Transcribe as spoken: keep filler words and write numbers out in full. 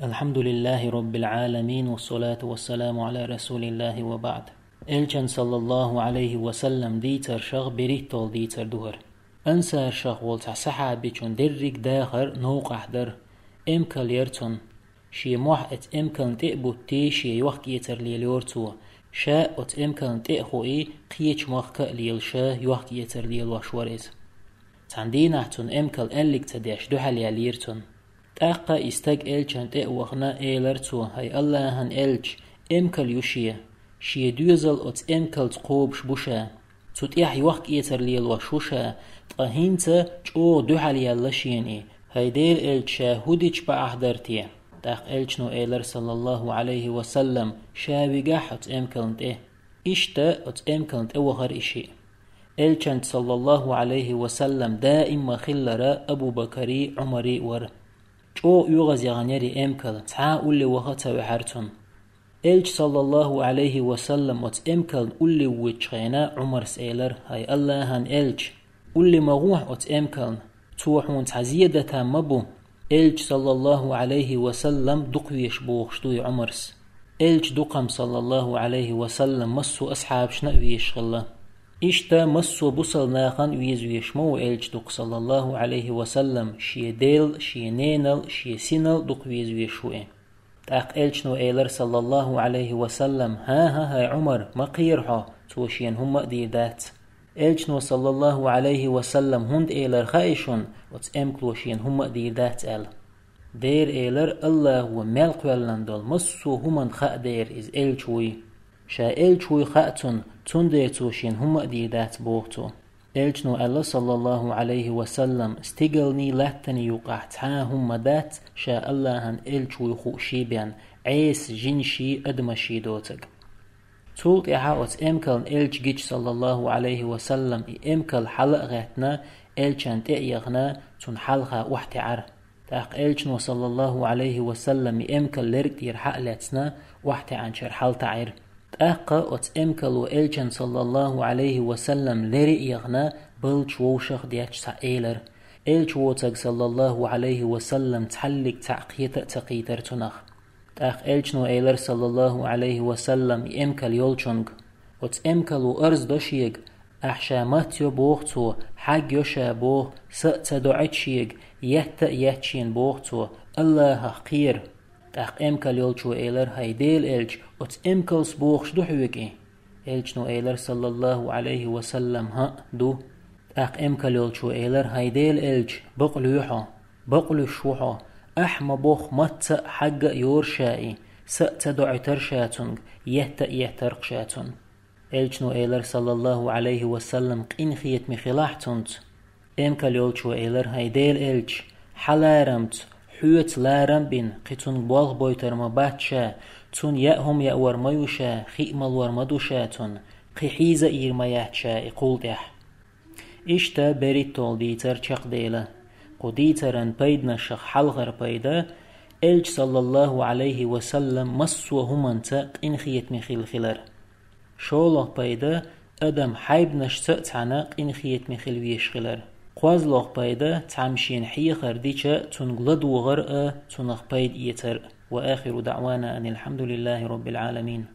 الحمد لله رب العالمين والصلاة والسلام على رسول الله وبعد. Элчан, саллаллаху Ӏалайхи ва саллам, дийцаршах берхӀитталгӀа дийцар ду хӀара. Ансаршах волчу цхьа сахьабичун дерриг дахар новкъахь дара. Эмкал яра цуьнан. Шен мохь оцу эмкална тӀе а бутий, шен йохк-эцар лелайора цо. Ша оцу эмкална тӀе а хуий, кхечу махка а лелаш, йохк-эцар лелош вара иза. Цхьана дийнахь цунна эмкал аьллиг ца деш, дуьхьал яьллера цунна. ТӀаккха и стаг Элчан тӀе а вахана, элира цо: «ХӀай Аллахьан Элча, эмкал ю шен. Шен доьзал оцу эмкалца кхобуш бу ша. Цу тӀехь йохк-эцар лелош ву ша, ткъа хӀинца чӀогӀа дуьхьал яьлла шена и. ХӀай Делан Элча, ша хӀун дича бакъахь дара те?» ТӀаккха Элчано элира, саллаллаху Ӏалайхи ва саллам: «Ша вигахь оцу эмкална тӀе». Иштта оцу эмкална тӀе вахара и шиъ. Элчанца, саллаллаху Ӏалайхи ва саллам, даим ма-хиллара Абу-Бакарий, Ӏумарий вара. ЧӀогӀа оьгӀаз яхана яра и эмкал, цхьа а улле ваха а ца ваьхьара цунна. Элча, саллаллаху Ӏалайхи ва саллам, оцу эмкална улле воьдучу хенахь, Ӏумарс элира: «ХӀай Аллахьан Элча, улле ма гӀохьа оцу эмкална, цо хьуна цхьа зен дан там ма бу». Элча, саллаллаху Ӏалайхи ва саллам, дукхавезаш бохуш ду и Ӏумарс. Элча дукха-м, саллаллаху Ӏалайхи ва саллам, массо а асхьабашна а везаш хилла. Иштта массо а бусалба нахана везавеш ма ву Элча дукха, саллаллаху Ӏалайхи ва саллам, шен дел, шен ненал, шен синал дукхавезавеш ву и. ТӀаккха Элчано элира, саллаллаху Ӏалайхи ва саллам: «ХӀан-хӀа, хӀай Ӏумар, ма кхера хьо, цо шена хӀумма а дийр дац». Элчано, саллаллаху Ӏалайхи ва саллам, хӀунда элира хаьий шуна, оцу эмкало шена хӀумма а дийр дац аьлла? Дера элира, Аллахо мел кхоьллина долу массо а хӀуманна хаа дера иза Элча вуй. Ша Элча вуй хаьа цунна, цундела цо шена хӀумма а дийр дац, боху цо. Элчано аьлла, саллаллаху Ӏалайхи ва саллам: «Стигалний, латтаний юкъахь цхьа а хӀума ма дац, ша Аллахьан Элча вуй хууш бен, Ӏеса жинаший, адамаший доцург». Цул тӀаьхьа оцу эмкална Элча гича, саллаллаху Ӏалайхи ва саллам, и эмкал хьала а гӀаьттина, Элчан тӀе а яхана, цунна хьалха охьатаьӀара. ТӀаккха Элчано, саллаллаху Ӏалайхи ва саллам, и эмкал лерг тӀера хьа а лецна, охьатаьӀначара хьалатаӀийра. ТӀаккха оцу эмкало Элчан, саллаллаху Ӏалайхи ва саллам, лери а яхана, балдаш вовшах а детташ, цхьаъ элира. Элча воцург, саллаллаху Ӏалайхи ва саллам, цхьаллиг цхьаъ кхета а ца кхийтира цунах. ТӀаккха Элчано элира, саллаллаху Ӏалайхи ва саллам, и эмкал йолчунга: «Оцу эмкало арз до шега, ахь ша мац йо, боху цо, хьаг йо ша, боху, са а ца доӀуьйту шега, етта а етта шена, боху цо, Аллахах кхера». ТӀаккха эмкал йолчо элира: «ХӀай Делан Элча, оцу эмкалс бохуш ду хьоьга и?» Элчано элира, саллаллаху Ӏалайхи ва саллам: «ХӀаъ, ду». ТӀаккха эмкал йолчо элира: «ХӀай Делан Элча, бакъ луьй хьо, бакъ луьйш ву хьо, ахь ма-бохху, мац а, хьаг а йора ша и, са а ца доӀуьйтура ша цунга, етта а еттаркх ша цунна». Элчано элира, саллаллаху Ӏалайхи ва саллам: «Къинхетаме хилахь цунца». Эмкал йолчо элира: «ХӀай Делан Элча, хьан ларамца, хьоьца ларам а бина, кхин цунга болх бойтур ма бац ша, цунна яа хӀума яавар ма ю ша, хи а малор ма ду ша цунна, кхин хьийза а йийр ма яц ша и кхул тӀаьхьа». Иштта берхӀитталгӀа дийцар чекхдела. Кху дийцаран пайданашах хьалхара пайда: Элча, саллаллаху Ӏалайхи ва саллам, массо а хӀуманца къинхетаме хилла хилар. ШолгӀа пайда: адам хьайбанашца а цхьаьна къинхетаме хила везаш хилар. КхозлагӀа пайда: цхьамма шена хьехар дича, цунга ладогӀар а, цунах пайда эцар а. وآخر دعوانا أن الحمد لله رب العالمين.